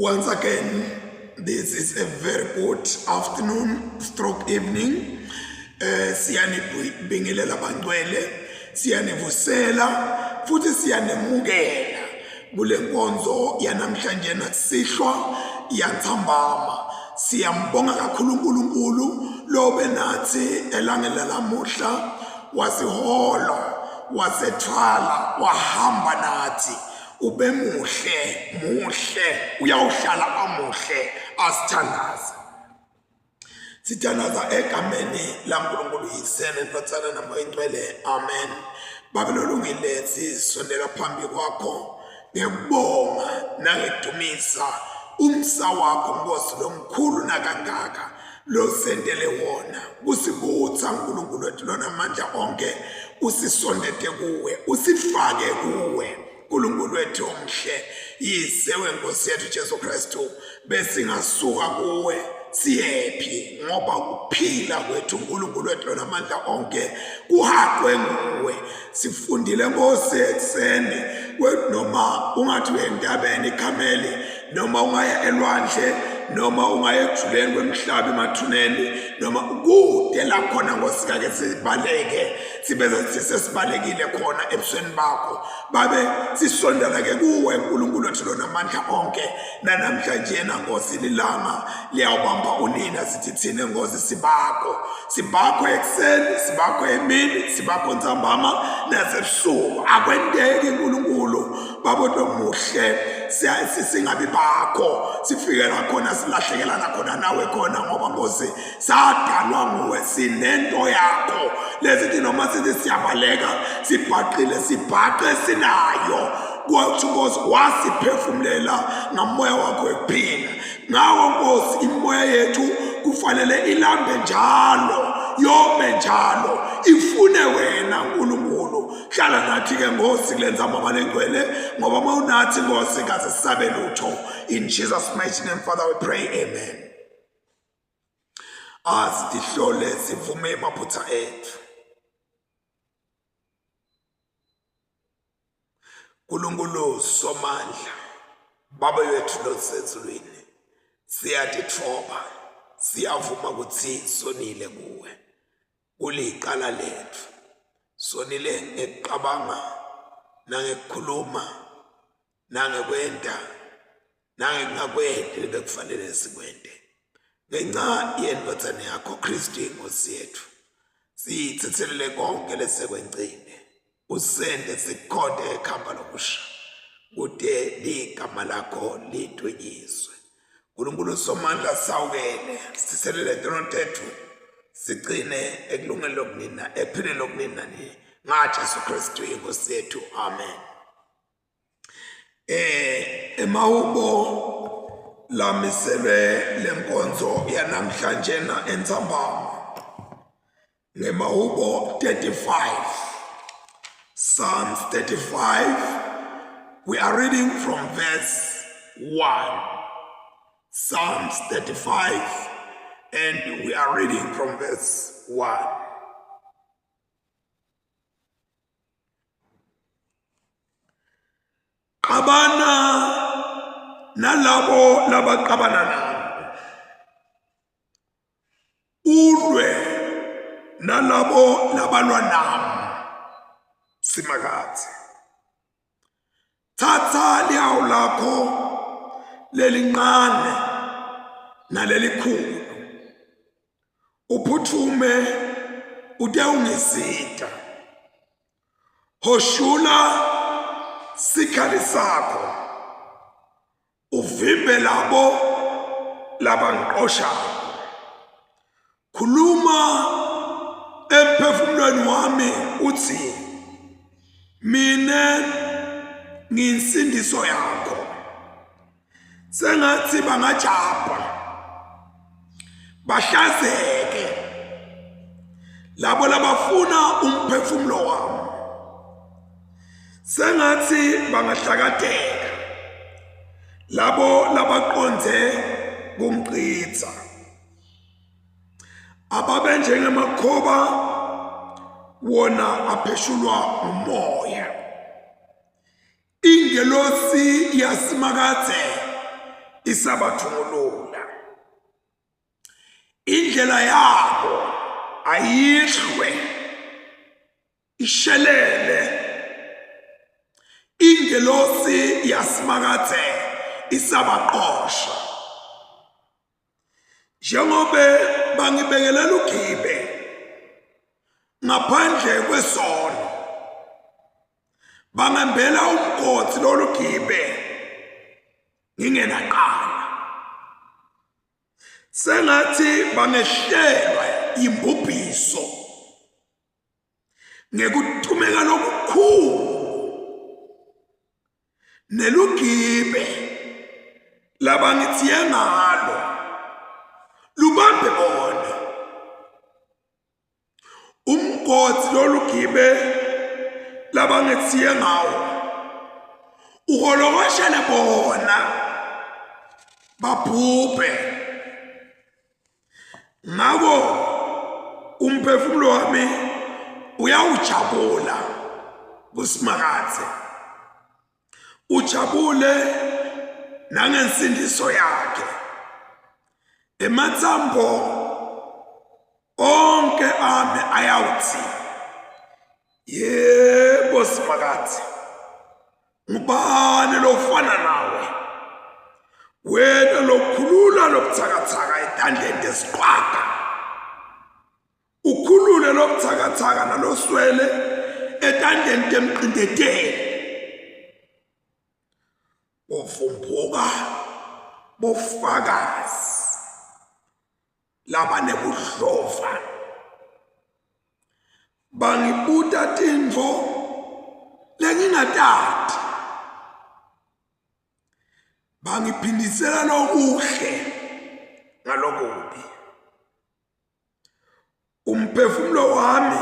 Once again, this is a very good afternoon stroke evening. Eh siyanibingelela bangcwele, siyanivusela futhi siyanemukela kule nkonzo yanamhlanje nakusihlwa yantsambama. Siyambonga kakhulu uNkulunkulu lobe nathi elangeni lalamuhla wasihola, wasethwala, wahamba nathi. Ubemuhle, muhle, uyawuhlala amuhle, asithandaze. Sithandaza egameni laNkulunkulu Yise neNdvodzana naMoya Ingcwele. Amen. Baba lolungile sisondela phambi kwakho ngekubonga nangedumisa umsa wakho Nkosi lomkhulu nakangaka losentele wona kusibutha uNkulunkulu wethu lonamandla onke usisondete kuwe usifake kuwe uNkulunkulu wethu omhle yise wenkosi yethu Jesu Kristu besingasuka kuwe siyephi ngoba ukuphila kwethu uNkulunkulu wethu lonamandla onke kuhaqwe nguwe sifundile Nkosi ekuseni noma ungathi uyentabeni iKhameli noma ungaya elwandle noma ungaya ekujuleni kwemhlaba emathuneni noma kude la khona ngosikake sibaleke sibe sesibalekile khona ebusweni bakho babe sisondela ke kuwe uNkulunkulu wethu lona amandla onke nanamhlanje nkosi lilanga liyawubamba unina sithi thina nkosi sibakho sibakho ekuseni sibakho emini sibakho ntsambama nasebusuku akwenteki uNkulunkulu baboto muhle singabi bakho sifikela khona silahlekelana khona nawe khona ngoba nkosi sadalwa nguwe sinento yakho lesithi noma sithi siyabaleka sibhaqile sibhaqe sinayo kwathi nkosi wasiphefumulela ngamoya wakho wekuphila ngawo nkosi imoya yethu kufanele ilambe njalo yome njalo ifune wena nkulunkulu hlala nathi ke nkosi kule nzambama lengcwele ngoba uma unathi nkosi kaze sisabe lutho in jesus mighty name father we pray amen Asihlole sivume amaphutha ethu. Nkulunkulu Somandla, Baba wethu losezulwini, siyatitfoba, siyavuma ukuthi sonile kuwe. Kulicala lethu. Sonile ngekucabanga nangekukhuluma nangekwenta nangekungakwenti lebekufanele sikwente ngenxa yendvodzana yakho Kristu inkosi yethu siyithethelele konke lesekwencile usende sikhonde ekhamba lokusha kude ligama lakho lidunyiswe uNkulunkulu somandla sawukele sithethelele tono tethu sigcine ekulungeni lokunina ekuphileni lokunina ngaJesu Kristu inkosi yethu amen eh emahubo lamiselwe lenkonzo yanamhlanje na entsambama ngemahubo 35 Psalms 35 we are reading from verse 1 Psalms 35 and we are reading from verse 1 Qabana nalabo labaqabana nami. Ulwe nalabo labalwa nami. Simakadze. Thatha lihawu lakho lelincane nalelikhulu. Uphuthume utewungisita. Hoshula sikhali sakho uvimbe labo labangiqoshayo. Khuluma emphefumulweni wami uthi mina ngiyinsindiso yakho. Sengathi bangajabha bahlazeke labo labafuna umphefumulo wami sengathi bangahlakateka labo labaqonde kumchitha ababe njengemakhoba wona apheshulwa umoya Ingelosi yaSimakadze isabathungulula. Indlela yabo ayihlwe ishelele. Ingelosi yaSimakadze isabaqosha. Njengobe bangibekelela ugibe ngaphandle kwesono, bangembela umgodi lolu gibe ngingenaqala. Sengathi bangehlelwa yimbubhiso ngekuthumeka lokukhulu nelugibe labangithiye ngalo lubambe bona. Umgodi lolugibe labangethiye ngawo uholokoshele bona babhubhe. Ngako umphefumulo wami uyawujabula kuSimakadze, ujabule nangensindiso yakhe. Ematsambo onke ami ayawuthi, yebo Simakadze, ngubani lofana nawe, wena lokhulula lobuthakathaka etandleni tesiqhwaga, ukhulule lobuthakathaka naloswele etandleni temqindeteli. Bovumbuka bofakazi labanebudlova bangibuta tintfo lengingatati, bangiphindisela lokuhle ngalokubi. Umphefumulo wami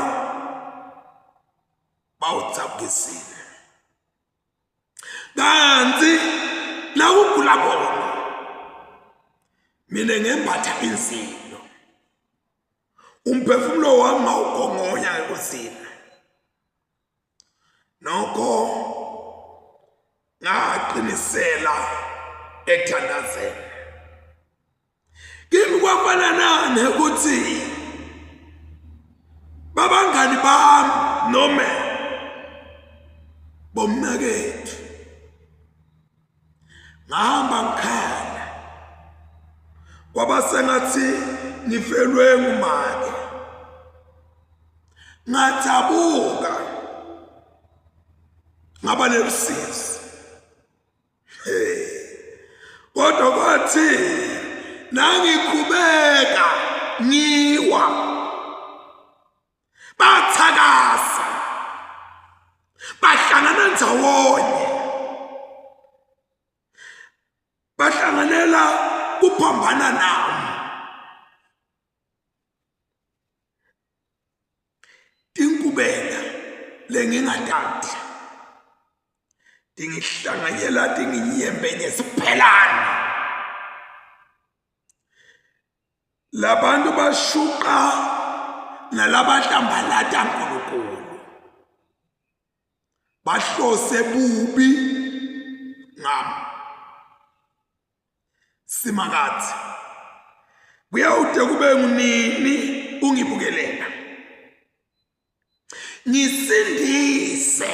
bawudzabukisile, kantsi nakugula bona mina ngembatha inzilo. Umphefumulo wami ngawugongonya ngekuzila. Nokho ngaqinisela ekuthandazeni. Kimi kwafana nani ukuthi babangani bami nome bomnakethu. Ngahamba ngikhala, kwaba sengathi ngifelwe ngumake. Ngathabuka ngaba nelusizi. Hey. Kodwa kwathi nangikhubeka ngiwa, bathakasa bahlangana ndzawonye, bahlanganela kuphambana nami. Tinkubela lengingatati tingihlanganyela tinginyembenye siphelane. Labantu bashuqa nalabahlambalata Nkulunkulu, bahlose bubi ngami. Simakadze, kuyawude kube ngunini ungibukelela? Ngisindise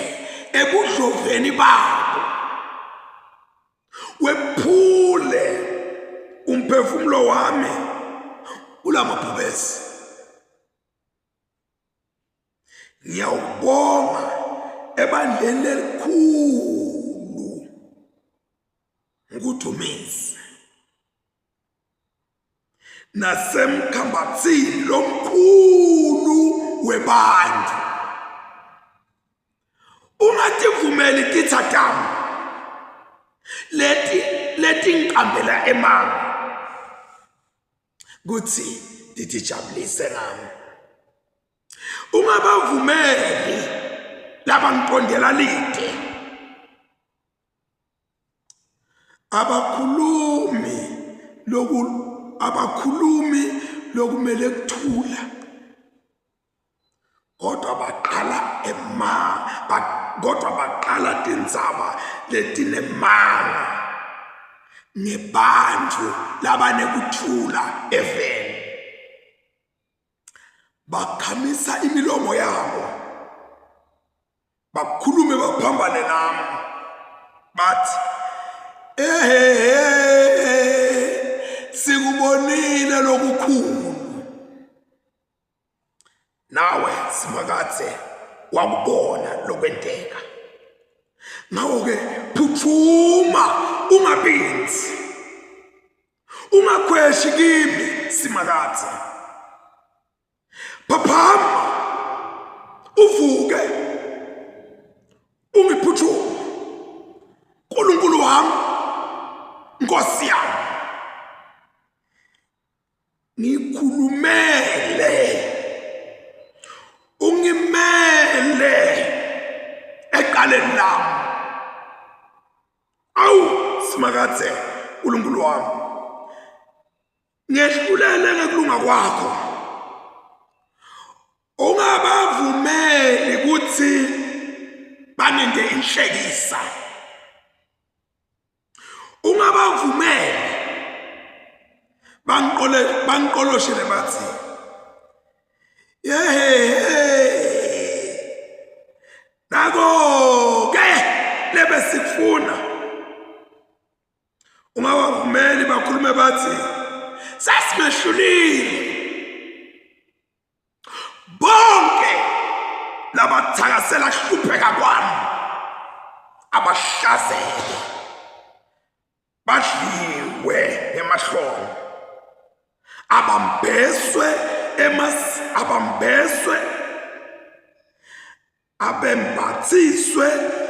ebudloveni babo, wephule umphefumulo wami kulamabhubesi. Ngiyawubonga ebandleni lelikhulu ngikudumise nasemkhambathini lomkhulu webantu. Ungativumeli titsa tami leti letingiqambela emanga kutsi titijabulise ngami. Ungabavumeli labangiqondela lide. Abakhulumi loku abakhulumi lokumele kuthula, kodwa baqala ema kodwa baqala tindzaba letinemanga. Ngebantfu labanekuthula eveni. Bakhamisa imilomo yabo, bakhulume baphambane nami, bathi, ehehe, sikubonile lokukhulu. Nawe Simakadze wakubona lokwenteka. Ngakho-ke phuthuma ungabinzi, ungakhweshi kimi Simakadze. Phaphama uvuke ungiphuthume, Nkulunkulu wami, Nkosi yami. Ngikhulumele, ungimele eqaleni lami. Awu Simakadze uNkulunkulu wami, ngehlulele ngekulunga kwakho, ungabavumeli ukuthi banente inhlekisa. Ungabavumeli bangiqole bangiqoloshele bathi, yehe, nako ke lebesikufuna. Ungabavumeli bakhulume bathi, sesimehlulile. Bonke labathakasela kuhlupheka kwami abahlazeke, badliwe ngemahlombe, abambeswe emas abambeswe abembathiswe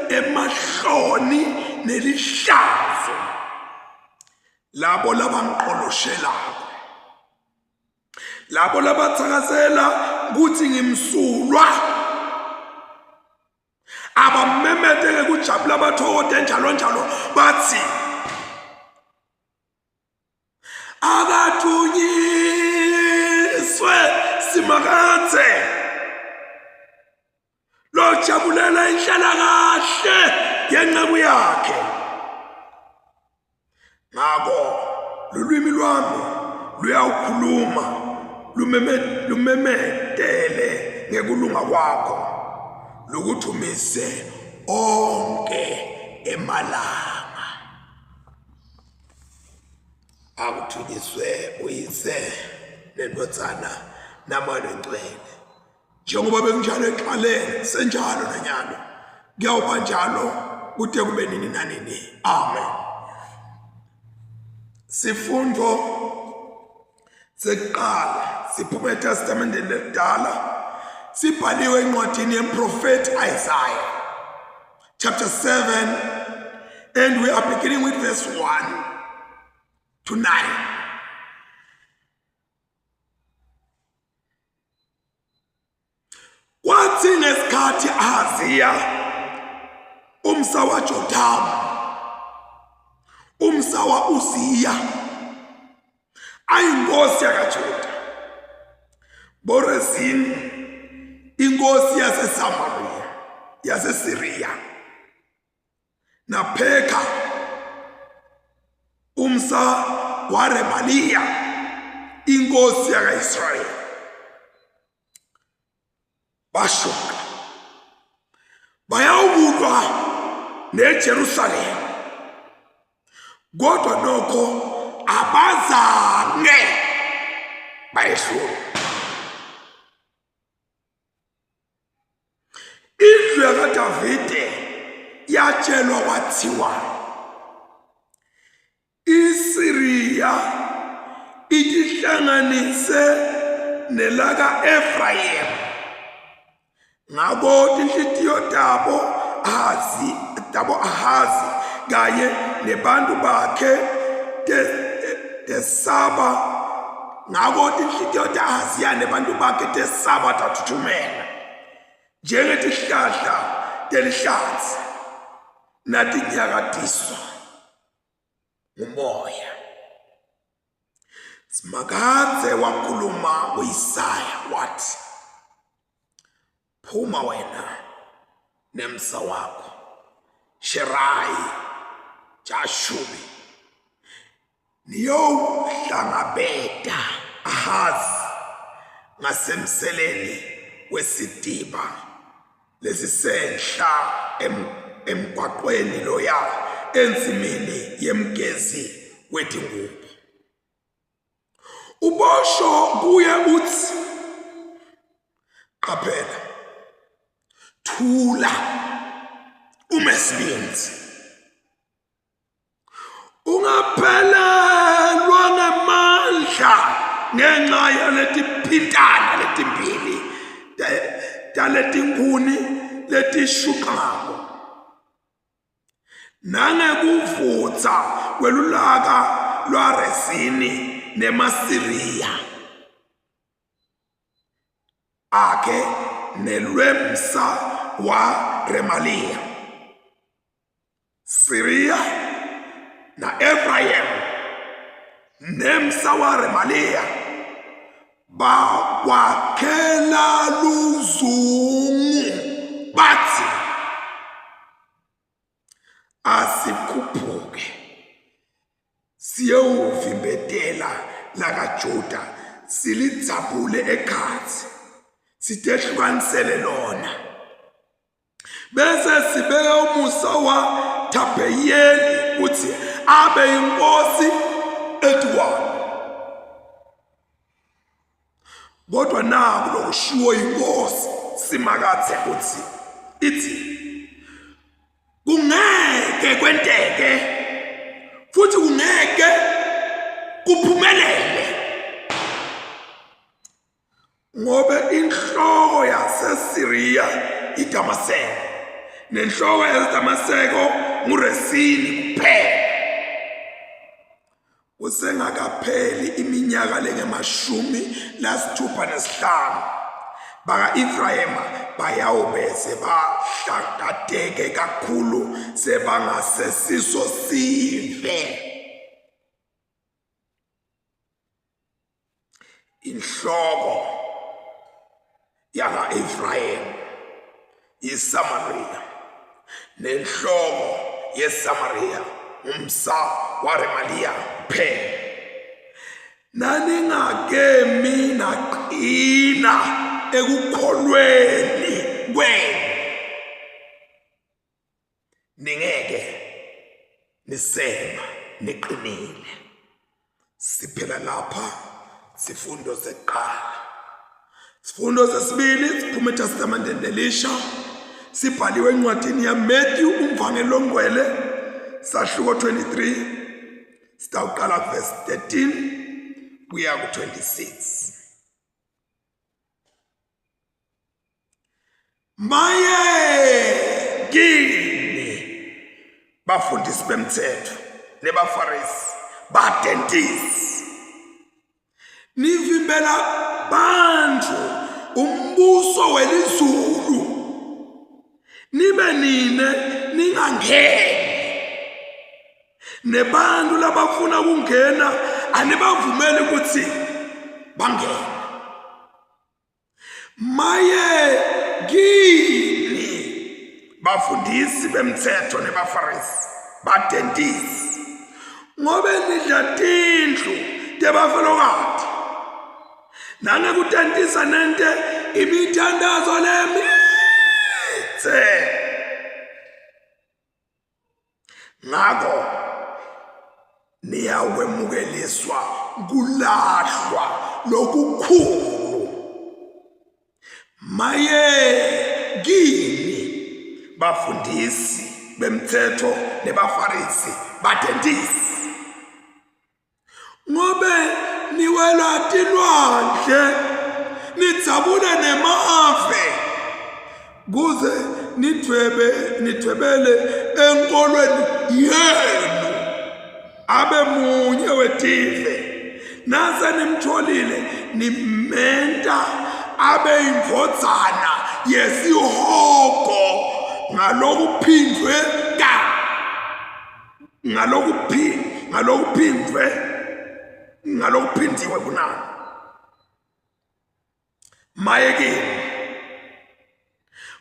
emahloni nelihlazo labo labangiqoloshelako, labo labathakasela ukuthi ngimsulwa, abamemete ngekujabula bathokote njalo njalo bathi, akathunyiswe Simakadze lojabulela inhlalakahle yenceku yakhe. Ngakho lulwimi lwami luyawukhuluma lumemetele ngekulunga kwakho, lukuthumise onke emalanga. Akuthunyiswe uYise neNdvodzana naMoya loNgcwele, njengoba bekunjalo ekuqaleni, senjalo nanyalo, kuyawuba njalo kute kube nini nanini. Amen. Sifundo sekuqala siphuma eTestamenteni Elidala, sibhaliwe encwadini yemprofethi Isaiah chapter 7, and we are beginning with verse 1 to 9. Kwathi ngesikhathi Ahaziya umsa waJotamu umsa wa-Uziya ayinkosi yakaJuda, boRezini inkosi yaseSamariya yaseSiriya naPhekha umsa waRemaliya inkosi yakaIsrayeli bashuka bayawukulwa neJerusalema, kodwa nokho abazange bayehlule. Indlu yakaDavide yatshelwa kwathiwa iSiriya itihlanganise nelaka-Efrayemu, ngako tinhlitiyo tabo Ahazi tabo Ahazi kanye nebantu bakhe tesaba. Ngako tinhlitiyo ta-Ahaziya nebantu bakhe tesaba tathuthumela njengetihlahla telihlatsi natinyakatiswa ngumoya. Simakadze wakhuluma kuIsaya wathi, phuma wena nemsa wakho Sherayi Jashubi. Niyowuhlangabeta Ahazi ngasemseleni wesitiba lesisenhla emgwaqweni loya ensimini yemgezi wetingubo. Ubosho kuye uthi qaphela thula ume sibindzi Ungaphelelwa ngemandla ngenxa yaletiphintana letimbili taletinkhuni letishuqako nangekuvutsa kwelulaka lwaResini nemaSiriya akhe nelwemsa waRemaliya. Siriya na-Efrayimu nemsa waRemaliya bakwakhela luzungu bathi asikhuphuke siyewuvimbetela lakaJuda silidzabule ekhatsi sitehlukanisele lona. Bese sibeka umusa wa Thabheyeli ukuthi abe inkosi etukwabo. Kodwa naku lokushiwo inkosi Simakadze uthi ithi kungeke kwenteke futhi kungeke kuphumelele Ngobe inhloko yaseSiriya iDamaseko, nenhloko yaseDamaseko nguResini kuphela. Kusengakapheli iminyaka lengemashumi 65 baka-Efrayima bayawube sebahlakateke kakhulu sebangasesiso sive. Inhloko yaka-Efrayimu yiSamariya, nenhloko yeSamariya ngumsa waRemaliya kuphela. Naningakemi naqina ekukholweni kwenu, ningeke nisema niqinile. Siphela lapha sifundo sekuqala. Sifundo sesibili siphuma eTestamenteni lelisha sibhaliwe encwadini yaMatthew umvangeli ongcwele sahluko 23 sitawuqala verse 13 kuya ku-26. Maye kini bafundisi bemthetho nebafarisi badentisi nivimbela bantu umbuso welizulu nibe nine ningangeni nebantu labafuna kungena anibavumeli ukuthi bangene. Maye kini bafundisi bemthetho nebaFarisi badentisi ngobe nidla tindlu tebafelokati nangekutentisa nente imithandazo lemidze. Ngako niyakwemukeliswa kulahlwa lokukhulu. Maye kini bafundisi bemthetho nebaFarisi badentisi, ngobe niwela tilwandle nidzabule nemave kuze nidvwebe nidvwebele enkolweni yenu abe munye wetive nase nimtholile nimenta abe indvodzana yesihogo ngalokuphindvwe ka ngalokuphi ngalokuphindvwe ngalokuphindiwe kunani. Maye kini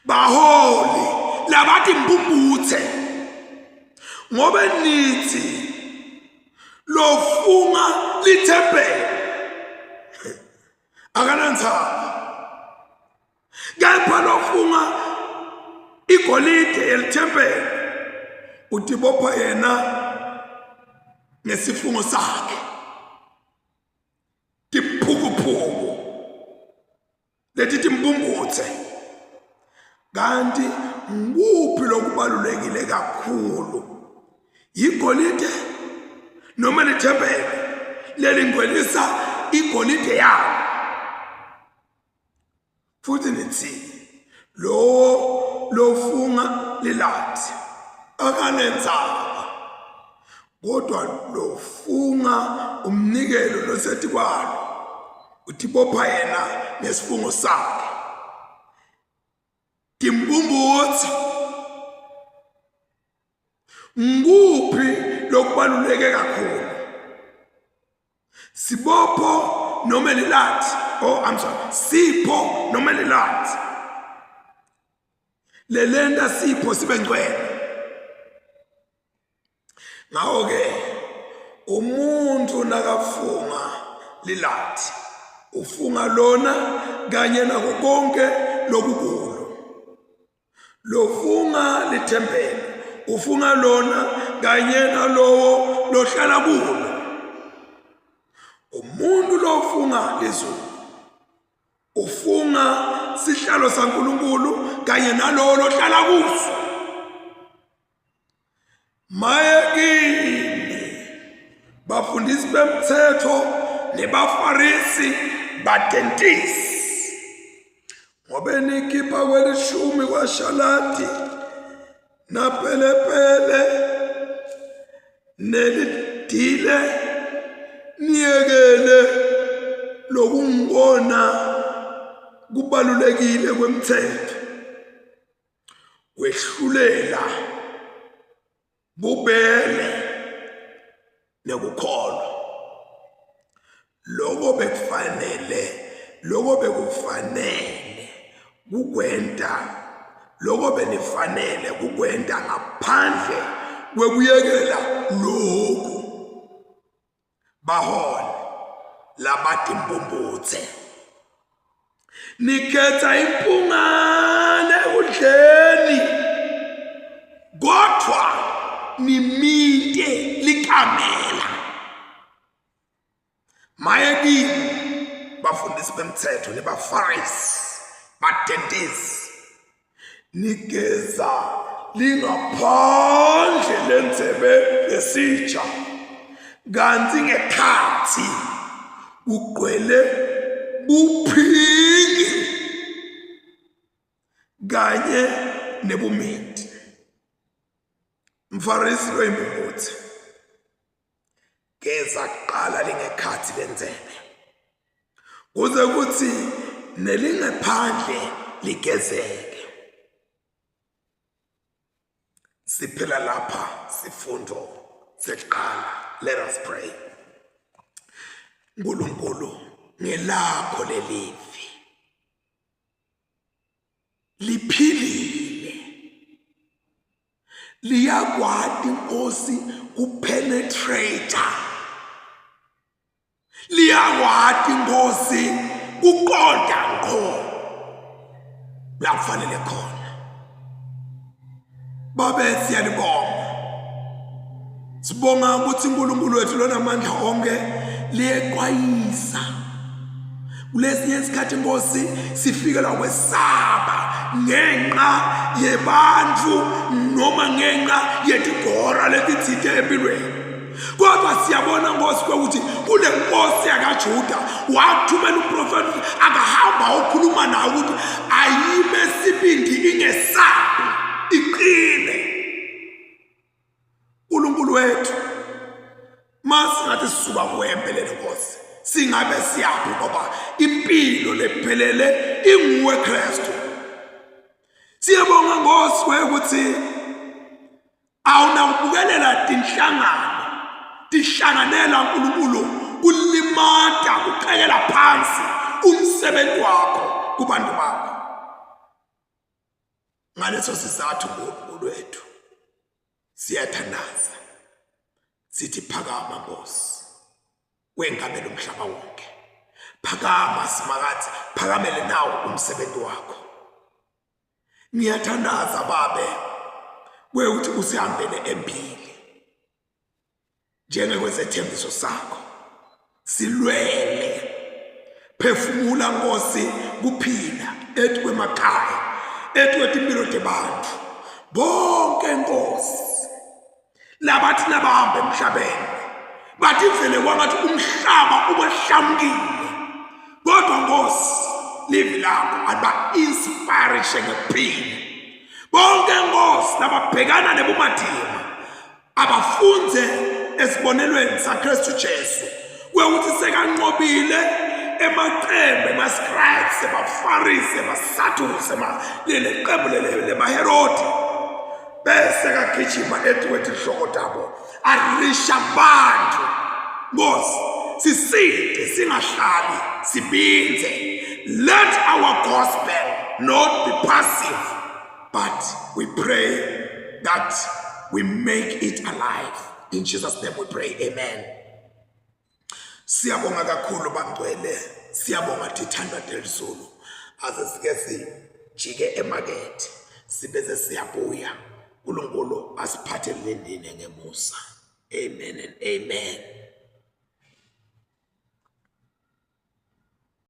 baholi labatimpumputhe, ngobe nithi lo Lofunga lithempeli akanandzaba, kepha lofunga igolide yelithempeli utibopha yena ngesifungo sakhe. Tiphukuphuku leti timpumputse. Kanti ngikuphi lokubalulekile kakhulu, yigolide noma lithempeli lelingcwelisa igolide yalo? Futhi nithi lowo lofunga lilathi akanenzaba, kodwa lofunga umnikelo losetikwalo utibopha yena ngesifungo sakhe. Timpumputse, ngikuphi lokubaluleke kakhulu, sibopho noma lilathi? Oh, I'm sorry, sipho noma lilathi lelenta sipho sibe ngcwele? Ngakho-ke umuntu nakafunga lilathi, ufunga lona kanye nako konke lokukulo. Lofunga lithempeli, ufunga lona kanye nalowo lohlala kulo. Umuntu lofunga lizulu, ufunga sihlalo saNkulunkulu kanye nalowo lohlala kuso. Maye kini bafundisi bemthetho nebaFarisi, badentisi, ngobe nikhipha kwelishumi kwashaladi napelepele nelidile, niyekele lokungibona kubalulekile kwemthetho, kwehlulela, bubele nekukholwa. Lokho bekufanele, lokho bekufanele kukwenta, lokho benifanele kukwenta ngaphandle kwekuyekela lokhu. Bahole labatimpumputse, nikhetha impungane ekudleni, kodwa niminte likamela. Maye kini bafundisi bemthetho nebaFarisi, badentisi, nigeza lingaphandle lendzebe yesitsha, kanti ngekhathi kugcwele buphingi kanye nebumiti. Mfarisi loyimpumputhe, geza kuqala lingekhathi lendzebe, kuze kuthi nelingephandle ligezeke. Siphela lapha sifundo sekuqala. Let us pray. Nkulunkulu, ngelakho lelivi liphilile, liyakwati Nkosi kupenetrate, liyakwati Nkosi kuqonda ngqo la kufanele khona. Babe, siyalibonga, sibonga ukuthi uNkulunkulu wethu lonamandla onke liyeqwayisa. Kulesinye isikhathi Nkosi sifikelwa kwesaba ngenxa yebantu noma ngenxa yetigora letitsite empilweni, kodwa siyabona Nkosi ukuthi kule nkosi yakaJuda wathumela umprofeti akahamba okhuluma naye ukuthi ayime sibindi, ingesabi, iqine. uNkulunkulu wethu, masingathi sisuka kuwe empeleni Nkosi, singabe siyaphi? Ngoba impilo lephelele inguwe Kristu. Siyabonga Nkosi ukuthi awunakubukelela tinhlangano tihlanganela uNkulunkulu kulimata, kuqekela phansi umsebenzi wakho kubantu bakho. Ngaleso sizathu, uNkulunkulu wethu, siyathandaza sithi phakama Nkosi. Wengamele umhlaba wonke. Phakama Simakadze, phakamele nawo umsebenzi wakho. Ngiyathandaza babe kwekuthi usihambele embili njengekwesethembiso sakho. Silwele phefumula Nkosi kuphila ethi kwemakhaya ethi kwetimpilo tebantu bonke Nkosi labathi nabahamba emhlabeni bathi vele kwangathi umhlaba ubahlamukile kodwa Nkosi livi lakho aliba-inspirishe ngekuphila bonke Nkosi lababhekana nebumadima abafunze esibonelweni saKristu Jesu kwekuthi sekanqobile emaqembu ema-scribes emafarisi emasaduse leli qembu lemaherodi bese kagijima ethi kwetinhloko tabo arisha abantu nkosi siside singahlali sibinze let our gospel not be passive but we pray that we make it alive in jesus name we pray amen Siyabonga kakhulu bangcwele, siyabonga Tithandwa Delizulu. Aze sike sijike emakethe sibe sesiyabuya. uNkulunkulu asiphathe lendine ngemusa. Amen and amen.